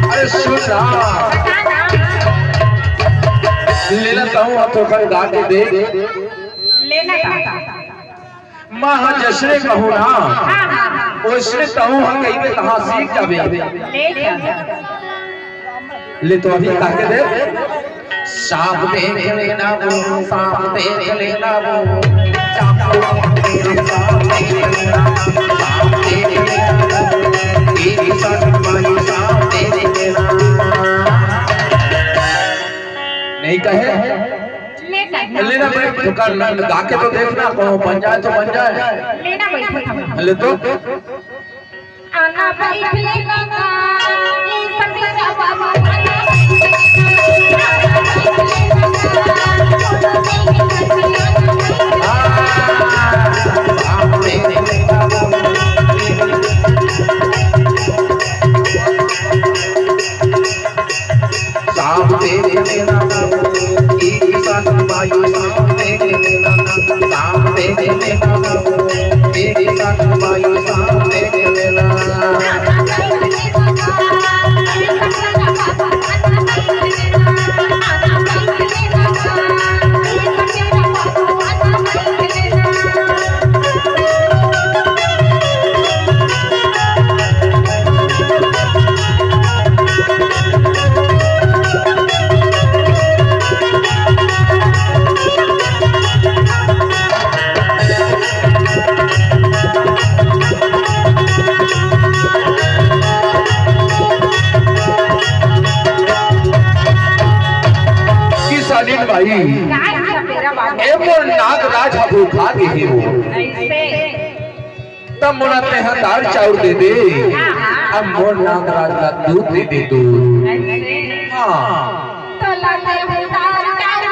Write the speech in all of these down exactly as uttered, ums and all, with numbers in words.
अरे सुन ना, लेना चाहूँ हाथ उठा गा के दे। लेना का? मैं ह जइसने कहूँ ना, हाँ, हाँ, हाँ। वइसने तहूँ ह कहिबे, तहाँ सीख जाबे। ले जा। ले तो अभी गा के दे। सांप देख लेना वो, सांप देख लेना वो, चाकू, सांप देख लेना, सांप देख लेना वो, एक सांप मारी सांप देख लेना। नहीं कहे? ले ना। ले ना भाई, तू कर ना, गा के तो देख ना, कहूँ बन जाए तो बन जाए। ले ना भाई, ले तो। आना बैठ लेना, ई संदीप बाबू। सांप देख लेना, एक सांप मारी सांप देख लेना, सांप देख लेना, एक सांप मारी सांप देख लेना। किसानिन भाई, काय है तेरा बाबू? ए मोर नागराज ह भूखा गे हे वो। ऐसे? तब मोला तेहा दार चाउर दे दे। हाँ, हाँ। अब मोर नागराज ला दूध दे दे दूध। ऐसे? हाँ। तो ला दे दार चाउर।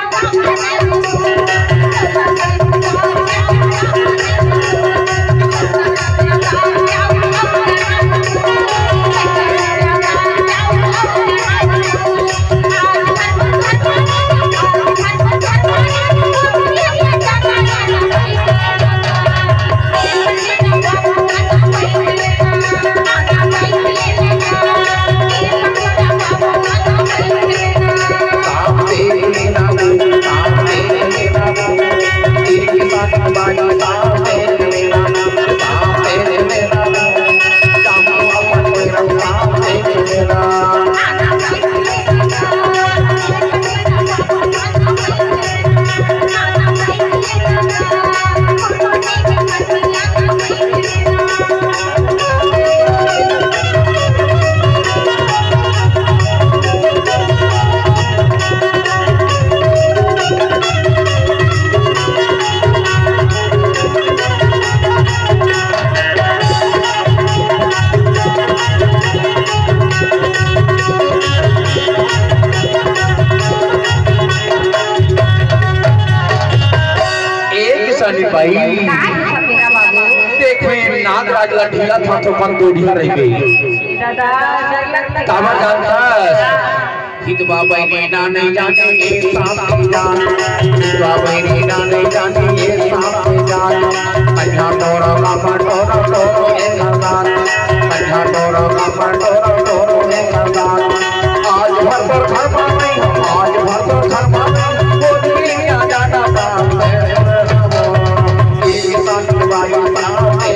ए किसानी भाई, काय है तेरा बाबू? देख, मैं नागराज ला ढीला था तो कन तो ढीला रह गई। दादा, डर लगता है। काबर जानता? हितवा बैरी ना नहीं जाने ये सांप की जान। हितवा बैरी ना नहीं जाने ये सांप की जान। कन्या टोरो कामा टोरो टोरो ए सरदार। कन्या टोरो कामा टोरो टोरो ए सरदार। आज भर तो घर में नहीं, आज भर तो घर में नहीं, बोल के आ जाना काम है। एक साथ बाई काम है।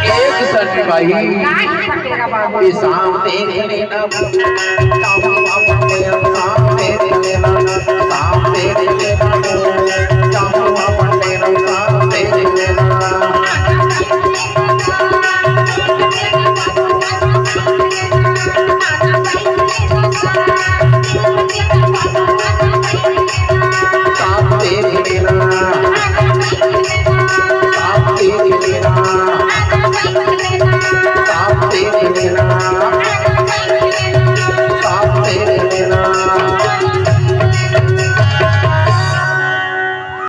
एक second भाई, काय है तेरा बाबू? ये सांप देख लेना, सांप